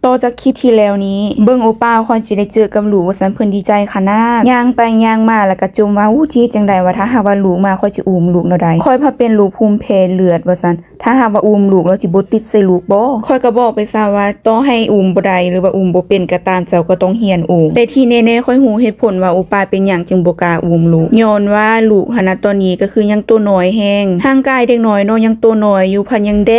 ຕໍ່ຈາກຄລິບທີ່ແລ້ວນີ້ ເບິ່ງໂອປ້າຂ້ອຍຊິໄດ້ເຈີກັບລູກວ່າຊັ້ນ ເພິ່ນດີໃຈຂະໜາດ ຍ່າງໄປຍ່າງມາ ແລ້ວກໍຈົ່ມວ່າ ໂອ້ ຊິເຮັດຈັ່ງໃດວະ ຖ້າຫາກວ່າລູກມາ ຂ້ອຍຊິອຸ້ມລູກແນວໃດ? ຂ້ອຍພັດເປັນລູກພູມແພ້ເລືອດວ່າຊັ້ນ ຖ້າຫາກວ່າອຸ້ມລູກ ລາວຊິບໍ່ຕິດໃສ່ລູກບໍ? ຂ້ອຍກໍບອກໄປຊະວ່າ ຕໍ່ໃຫ້ອຸ້ມບໍ່ໄດ້ ຫຼືວ່າອຸ້ມບໍ່ເປັນກໍຕາມ ເຈົ້າກໍຕ້ອງຮຽນອຸ້ມ. ແຕ່ທີ່ແນ່ໆ ຂ້ອຍຮູ້ເຫດຜົນວ່າໂອປ້າເປັນຫຍັງຈຶ່ງບໍ່ກ້າອຸ້ມລູກ ຍ້ອນວ່າລູກຫັ້ນນະ ຕອນນີ້ກໍຄືຍັງໂຕນ້ອຍແຮງ ຮ່າງກາຍເດັກນ້ອຍເນາະ ຍັງໂຕນ້ອຍຢູ່ ພັດຍັງແດ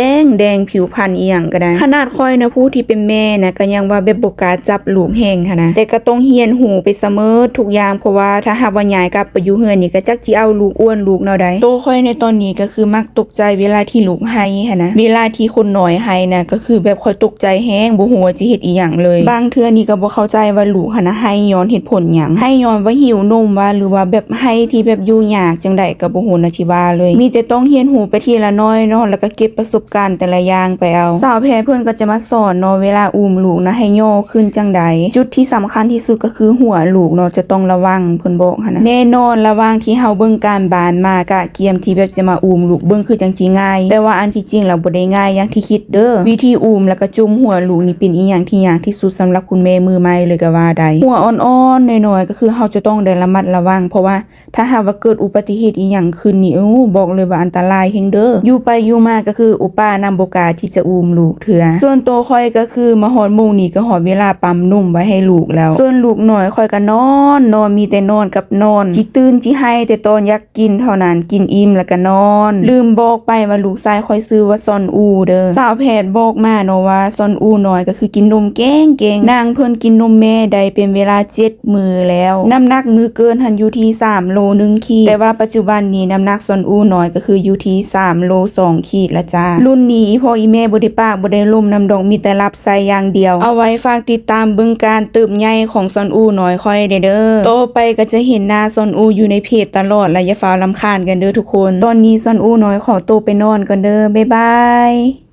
ງໆ ຜິວພັນອີ່ຫຍັງກໍໄດ້. ຂະໜາດຂ້ອຍນະ ຜູ້ທີ່ເປັນແມ່ນະ ກໍຍັງວ່າແບບບໍ່ກ້າຈັບລູກແຮງຫັ້ນນະ ແຕ່ກໍຕ້ອງຮຽນຮູ້ໄປຊະເໝິດທຸກຢ່າງ ເພາະວ່າຖ້າຫາກວ່າຍ້າຍກັບໄປຢູ່ເຮືອນນີ້ ກໍຈັກຊິເອົາລູກອ້ວນລູກແນວໃດ. ໂຕຂ້ອຍໃນຕອນນີ້ກໍຄືມັກຕົກໃຈເວລາທີ່ລູກໄຫ້ຫັ້ນນະ ເວລາທີ່ຄົນນ້ອຍໄຫ້ນະ ກໍຄືແບບຂ້ອຍຕົກໃຈແຮງ ບໍ່ຮູ້ວ່າຊິເຮັດອີ່ຫຍັງເລີຍ. ບາງເທື່ອນີ້ກໍບໍ່ເຂົ້າໃຈວ່າລູກຫັ້ນນະໄຫ້ຍ້ອນເຫດຜົນຫຍັງ ໄຫ້ຍ້ອນວ່າຫິວນົມວະ ຫຼືວ່າແບບໄຫ້ທີ່ແບບຢູ່ຍາກຈັ່ງໃດກໍບໍ່ຮູ້ນະຊິວ່າເລີຍ. ມີແຕ່ຕ້ອງຮຽນຮູ້ໄປທີລະໜ້ອຍເນາະ ແລ້ວກໍເກັບປະສົບການແຕ່ລະຢ່າງໄປເອົາ. ສາວແພດເພິ່ນກໍຈະມາສອນເນາະ ເວລາອຸ້ມລູກນະໃຫ້ຍໍຂຶ້ນຈັ່ງໃດ. ຈຸດທີ່ສຳຄັນທີ່ສຸດກໍຄືຫົວລູກເນາະ ຈະຕ້ອງລະວັງ ເພິ່ນບອກຫັ້ນນະ. ແນ່ນອນ ລະຫວ່າງທີ່ເຮົາເບິ່ງການບ້ານມາ ກະກຽມທີ່ແບບຈະມາອຸ້ມລູກ ເບິ່ງຄືຈັ່ງຊິງ່າຍ ແຕ່ວ່າອັນທີ່ຈິງແລ້ວບໍ່ໄດ້ງ່າຍຢ່າງທີ່ຄິດເດີ. ວິທີອຸ້ມ ແລ້ວກໍຈຸ້ມຫົວລູກນີ້ເປັນອີ່ຫຍັງທີ່ຍາກທີ່ສຸດສຳລັບຄຸນແມ່ມືໃໝ່ເລີຍກໍວ່າໄດ້. ຫົວອ່ອນໆ ນ້ອຍໆ ກໍຄືເຮົາຈະຕ້ອງໄດ້ລະມັດລະວັງ ເພາະວ່າ ຖ້າຫາກວ່າເກີດອຸບັດຕິເຫດອີ່ຫຍັງຂຶ້ນນີ້ ໂອ້ ບອກເລີຍວ່າອັນຕະລາຍແຮງເດີ. ຢູ່ໄປຢູ່ມາກໍຄືໂອປ້ານຳບໍ່ກ້າທີ່ຈະອຸ້ມລູກເທື່ອ. ສ່ວນໂຕຂ້ອຍກໍຄືມາຮອດໂມງນີ້ກໍຮອດເວລາປ້ຳນົມໄວ້ໃຫ້ລູກແລ້ວ. ສ່ວນລູກນ້ອຍຂ້ອຍກໍນອນ ນອນ ມີແຕ່ນອນກັບນອນ ຊິຕື່ນຊິໄຫ້ແຕ່ຕອນຢາກກິນເທົ່ານັ້ນ ກິນອີ່ມແລ້ວກໍນອນ. ລືມບອກໄປວ່າລູກຊາຍຂ້ອຍຊື່ວ່າຊອນອູເດີ. ສາວແພດບອກມາເນາະວ່າຊອນອູນ້ອຍກໍຄືກິນນົມເກັ່ງໆ. ນາງເພິ່ນກິນນົມແມ່ໄດ້ເປັນເວລາເຈັດ ມື້ແລ້ວ. ນ້ຳໜັກມື້ເກີນຫັ້ນຢູ່ທີ່ສາມໂລໜຶ່ງຂີດ ແຕ່ວ່າປັດຈຸບັນນີ້ນ້ຳໜັກຊອນອູນ້ອຍກໍຄືຢູ່ທີ່ສາມໂລສອງຂີດລະຈ້າ. ລຸ້ນນີ້ອີ່ພໍ່ອີ່ແມ່ບໍ່ໄດ້ປາກບໍ່ໄດ້ລົມນຳດອກ ມີແຕ່ລັບໃສ່ຢ່າງດຽວ. ເອົາໄວ້ຝາກຕິດຕາມເບິ່ງການເຕີບໃຫຍ່ຂອງຊອນອູນ້ອຍຂ້ອຍແດ່ເດີ. ຕໍ່ໄປກໍຈະເຫັນໜ້າຊອນອູຢູ່ໃນເພຈຕະຫຼອດລະ ຢ່າຟ້າວລຳຄານກັນເດີທຸກຄົນ. ຕອນນີ້ຊອນອູນ້ອຍຂໍໂຕໄປນອນກ່ອນເດີ. ບາຍບາຍ.